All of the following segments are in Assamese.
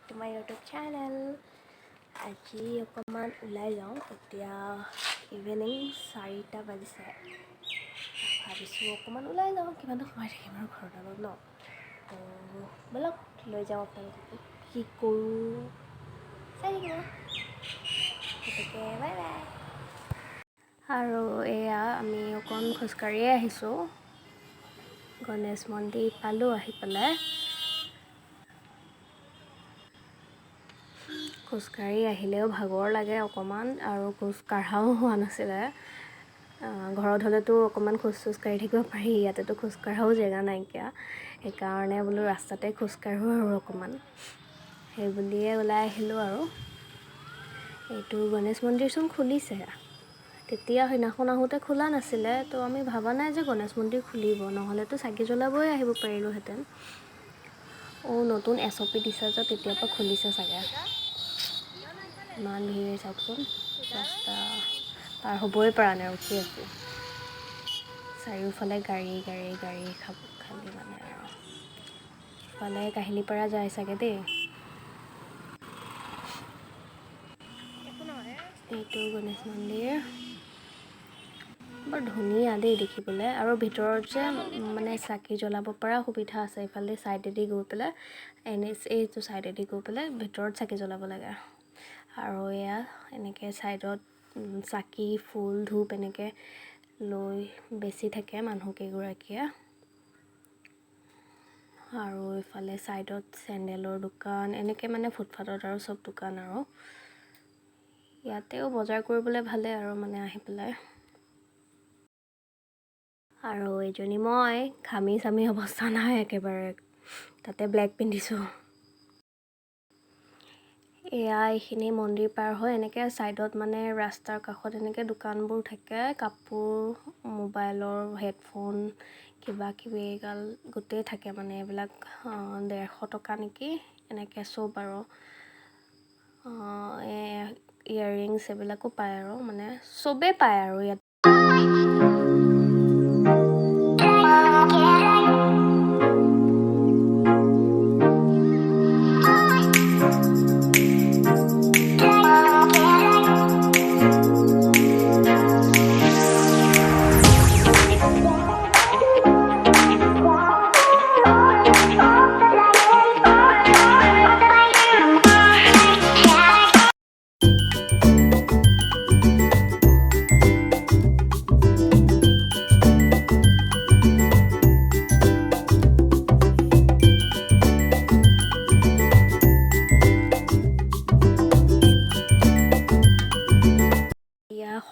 To my YouTube channel. আজি অকণমান ওলাই যাওঁ। এতিয়া ইভিনিং 4টা বাজিছে। ভাবিছোঁ অকণমান ওলাই যাওঁ, কিমাননো সোমাই থাকিম আৰু ঘৰডালত ন। তো ব'লক লৈ যাওঁ আপোনালোককো, কি কৰোঁ চাই থাকিব। গতিকে বাই বাই। আৰু এয়া আমি অকণ খোজকাঢ়িয়ে আহিছোঁ, গণেশ মন্দিৰ পালোঁ আহি পেলাই। খোজকাঢ়ি আহিলেও ভাগৰ লাগে অকণমান, আৰু খোজ কঢ়াও হোৱা নাছিলে। ঘৰত হ'লেতো অকণমান খোজ চোজ কাঢ়ি থাকিব পাৰি, ইয়াতেতো খোজ কঢ়াও জেগা নাইকিয়া। সেইকাৰণে বোলো ৰাস্তাতে খোজকাঢ়োঁ আৰু অকণমান, সেই বুলিয়ে ওলাই আহিলোঁ। আৰু এইটো গণেশ মন্দিৰচোন খুলিছে, তেতিয়া সেইদিনাখন আহোঁতে খোলা নাছিলে। তো আমি ভবা নাই যে গণেশ মন্দিৰ খুলিব, নহ'লেতো চাকি জ্বলাবই আহিব পাৰিলোহেঁতেন। অঁ, নতুন SOP দিছে যে, তেতিয়াৰ পৰা খুলিছে চাগে। ইমান ভিৰ চাওকচোন, ৰাস্তা পাৰ হ'বই পৰা নাই, ৰখি আছোঁ। চাৰিওফালে গাড়ী গাড়ী গাড়ী, খালি মানে আৰু। ইফালে কাহিলীপাৰা যায় চাগে দেই। এইটো গণেশ মন্দিৰ বৰ ধুনীয়া দেই দেখিবলৈ। আৰু ভিতৰত যে মানে চাকি জ্বলাব পৰা সুবিধা আছে, ইফালে ছাইডেদি গৈ পেলাই, এন এইচ এইটো ছাইডেদি গৈ পেলাই ভিতৰত চাকি জ্বলাব লাগে। আৰু এয়া এনেকৈ ছাইডত চাকি ফুল ধূপ এনেকৈ লৈ বেচি থাকে মানুহকেইগৰাকীয়ে। আৰু ইফালে ছাইডত চেণ্ডেলৰ দোকান, এনেকৈ মানে ফুটপাথত আৰু চব দোকান। আৰু ইয়াতেও বজাৰ কৰিবলৈ ভালেই আৰু মানে আহি পেলাই। আৰু এইজনী মই ঘামি চামি অৱস্থা নাই একেবাৰে, তাতে ব্লেক পিন্ধিছোঁ। এয়া এইখিনি মন্দিৰ পাৰ হৈ এনেকৈ ছাইডত মানে ৰাস্তাৰ কাষত এনেকৈ দোকানবোৰ থাকে, কাপোৰ, মোবাইলৰ হেডফোন, কিবা কিবি এইগাল গোটেই থাকে মানে। এইবিলাক 150 টকা নেকি এনেকৈ চব। আৰু ইয়েৰিংছ এইবিলাকো পায় আৰু মানে চবেই পায় আৰু ইয়াত।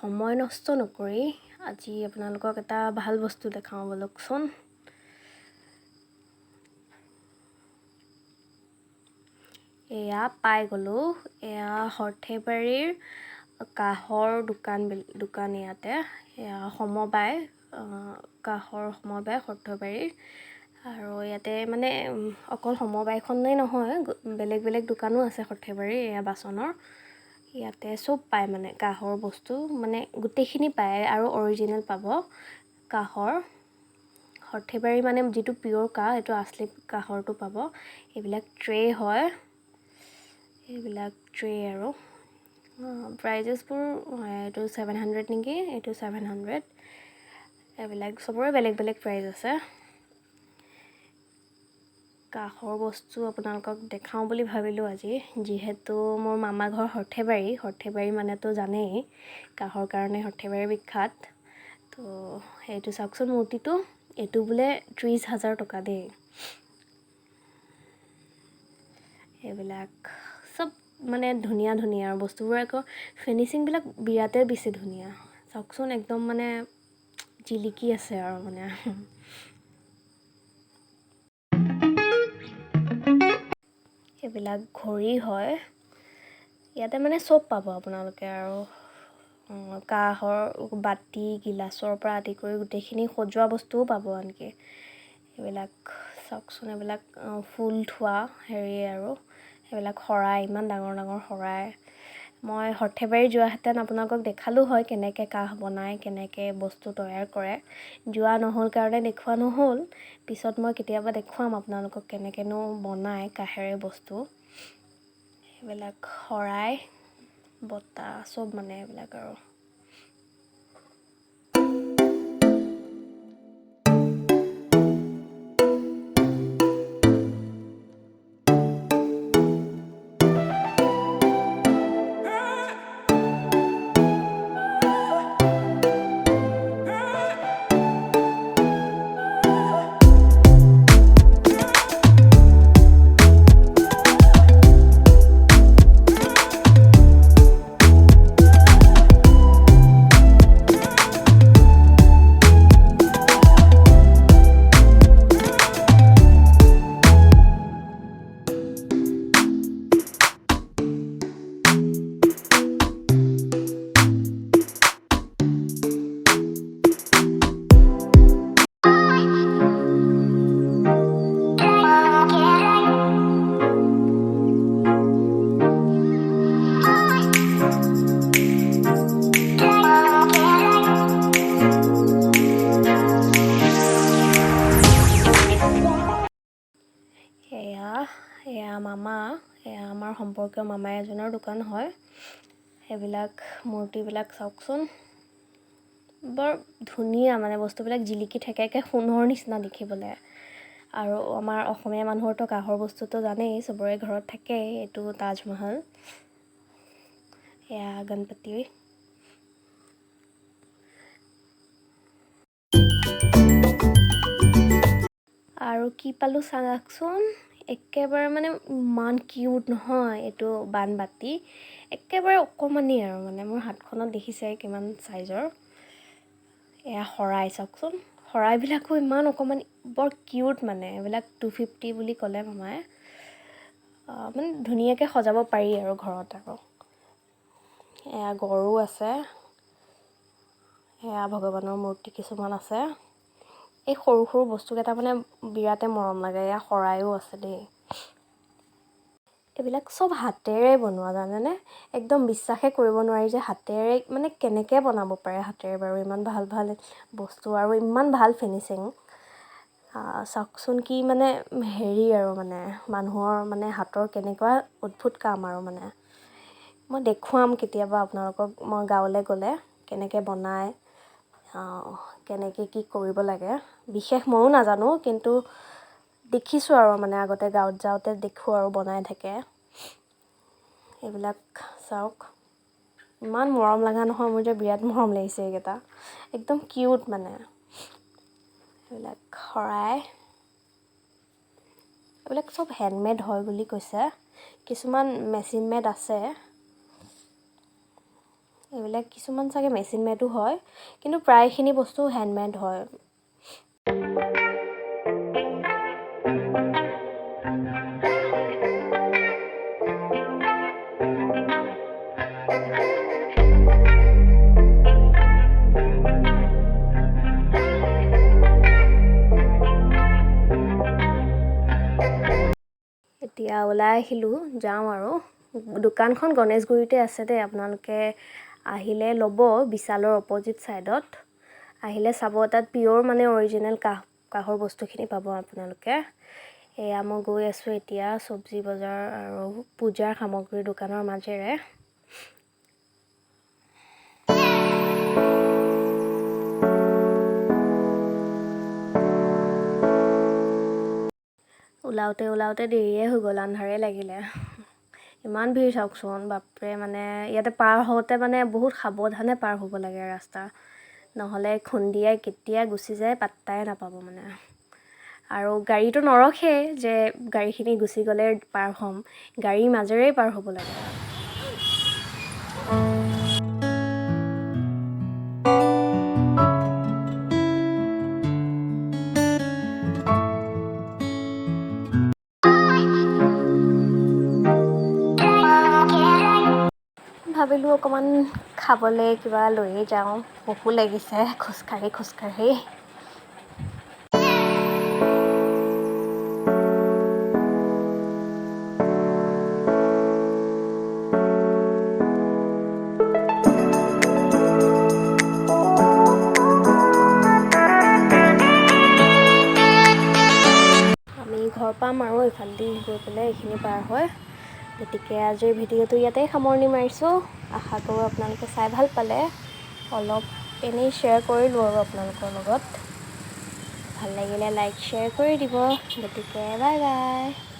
সময় নষ্ট নকৰি আজি আপোনালোকক এটা ভাল বস্তু দেখাওঁ ব'লকচোন। এয়া পাই গ'লোঁ, এয়া সৰ্থেবাৰীৰ কাঁহৰ দোকান, দোকান ইয়াতে। এয়া সমবায়, কাঁহৰ সমবায় সৰ্থেবাৰীৰ। আৰু ইয়াতে মানে অকল সমবায়খনেই নহয়, বেলেগ বেলেগ দোকানো আছে সৰ্থেবাৰীৰ। এয়া বাচনৰ, ইয়াতে চব পায় মানে কাঁহৰ বস্তু মানে গোটেইখিনি পায় আৰু অৰিজিনেল পাব কাঁহৰ। সৰ্থেবাৰী মানে যিটো পিয়'ৰ কাঁহ, সেইটো আচলি কাঁহৰটো পাব। এইবিলাক ট্ৰে হয়, এইবিলাক ট্ৰে। আৰু প্ৰাইজেছবোৰ এইটো 700 নেকি, এইটো 700। এইবিলাক চবৰে বেলেগ বেলেগ প্ৰাইজ আছে। কাঁহৰ বস্তু আপোনালোকক দেখাওঁ বুলি ভাবিলোঁ আজি, যিহেতু মোৰ মামা ঘৰ সৰ্থেবাৰী। সৰ্থেবাৰী মানেতো জানেই কাঁহৰ কাৰণে সৰ্থেবাৰী বিখ্যাত। তো সেইটো চাওকচোন মূৰ্তিটো, এইটো বোলে 30,000 টকা দেই। এইবিলাক চব মানে ধুনীয়া ধুনীয়া আৰু বস্তুবোৰ, আকৌ ফিনিচিংবিলাক বিৰাটেই বেছি ধুনীয়া। চাওকচোন একদম মানে জিলিকি আছে আৰু মানে। এইবিলাক ঘড়ী হয়, ইয়াতে মানে চব পাব আপোনালোকে। আৰু কাঁহৰ বাতি গিলাচৰ পৰা আদি কৰি গোটেইখিনি সজোৱা বস্তুও পাব আনকি। এইবিলাক চাওকচোন, এইবিলাক ফুল থোৱা হেৰি আৰু এইবিলাক শৰাই, ইমান ডাঙৰ ডাঙৰ শৰাই। মই সৰ্থেবাৰী যোৱাহেঁতেন আপোনালোকক দেখালোঁ হয় কেনেকৈ কাঁহ বনায়, কেনেকৈ বস্তু তৈয়াৰ কৰে। যোৱা নহ'ল কাৰণে দেখুওৱা নহ'ল, পিছত মই কেতিয়াবা দেখুৱাম আপোনালোকক কেনেকৈনো বনায় কাঁহেৰে বস্তু। এইবিলাক শৰাই বটা চব মানে এইবিলাক আৰু। এয়া মামা, এয়া আমাৰ সম্পৰ্কীয় মামা এজনৰ দোকান হয়। সেইবিলাক মূৰ্তিবিলাক চাওকচোন, বৰ ধুনীয়া মানে বস্তুবিলাক জিলিকি থাকে, একে সোণৰ নিচিনা দেখিবলৈ। আৰু আমাৰ অসমীয়া মানুহৰতো কাঁহৰ বস্তুটো জানেই, চবৰে ঘৰত থাকেই। এইটো তাজমহল, এয়া গণপতি। আৰু কি পালোঁ চাওকচোন, একেবাৰে মানে ইমান কিউট নহয় এইটো বানবাতি, একেবাৰে অকণমানি আৰু মানে মোৰ হাতখনত দেখিছে কিমান চাইজৰ। এয়া শৰাই চাওকচোন, শৰাইবিলাকো ইমান অকণমানি, বৰ কিউট মানে। এইবিলাক 250 বুলি ক'লে মামাই, মানে ধুনীয়াকৈ সজাব পাৰি আৰু ঘৰত। আৰু এয়া গৰু আছে, এয়া ভগৱানৰ মূৰ্তি কিছুমান আছে। এই সৰু সৰু বস্তুকেইটা মানে বিৰাটে মৰম লাগে। এয়া শৰাইও আছে দেই। এইবিলাক চব হাতেৰে বনোৱা জানেনে, একদম বিশ্বাসে কৰিব নোৱাৰি যে হাতেৰে মানে কেনেকৈ বনাব পাৰে হাতেৰে বাৰু ইমান ভাল ভাল বস্তু আৰু ইমান ভাল ফিনিচিং। চাওকচোন কি মানে হেৰি আৰু মানে মানুহৰ মানে হাতৰ কেনেকুৱা অদ্ভুত কাম আৰু মানে। মই দেখুৱাম কেতিয়াবা আপোনালোকক মই গাঁৱলৈ গ'লে কেনেকৈ বনায়, কেনেকৈ কি কৰিব লাগে। বিশেষ ময়ো নাজানো, কিন্তু দেখিছোঁ আৰু মানে আগতে গাঁৱত যাওঁতে দেখোঁ আৰু বনাই থাকে। এইবিলাক চাওক, ইমান মৰম লগা নহয়, মোৰ যে বিৰাট মৰম লাগিছে এইকেইটা, একদম কিউট মানে। এইবিলাক শৰাই, এইবিলাক চব হেণ্ডমেড হয় বুলি কৈছে, কিছুমান মেচিন মেড আছে। এইবিলাক কিছুমান চাগে মেচিন মেডো হয়, কিন্তু প্ৰায়খিনি বস্তু হেণ্ডমেড হয়। এতিয়া ওলাই আহিলোঁ, যাওঁ আৰু। দোকানখন গণেশগুৰিতে আছে দেই, আপোনালোকে আহিলে ল'ব, বিশালৰ অপজিট ছাইডত আহিলে চাব। তাত পিয়'ৰ মানে অৰিজিনেল কাঁহৰ বস্তুখিনি পাব আপোনালোকে। এয়া মই গৈ আছোঁ এতিয়া চব্জি বজাৰ আৰু পূজাৰ সামগ্ৰীৰ দোকানৰ মাজেৰে। ওলাওঁতে ওলাওঁতে দেৰিয়ে হৈ গ'ল, আন্ধাৰে লাগিলে। ইমান ভিৰ চাওকচোন, বাপৰে। মানে ইয়াতে পাৰ হওঁতে মানে বহুত সাৱধানে পাৰ হ'ব লাগে ৰাস্তা, নহ'লে খুন্দিয়াই কেতিয়া গুচি যায় পাত্তাই নাপাব মানে। আৰু গাড়ীটো নৰখেই যে গাড়ীখিনি গুচি গ'লে পাৰ হ'ম, গাড়ীৰ মাজেৰেই পাৰ হ'ব লাগে। ভাবিলোঁ অকণমান খাবলৈ কিবা লৈয়ে যাওঁ, ভোকো লাগিছে খোজকাঢ়ি খোজকাঢ়ি। আমি ঘৰ পাম আৰু এইফালেদি গৈ পেলাই এইখিনি পাৰ হয়। গতিকে আজিৰ ভিডিঅ'টো ইয়াতে সামৰণি মাৰিছোঁ। আশা কৰোঁ আপোনালোকে চাই ভাল পালে। অলপ এনেই শ্বেয়াৰ কৰিলোঁ আৰু আপোনালোকৰ লগত। ভাল লাগিলে লাইক, শ্বেয়াৰ কৰি দিব। গতিকে বাই বাই।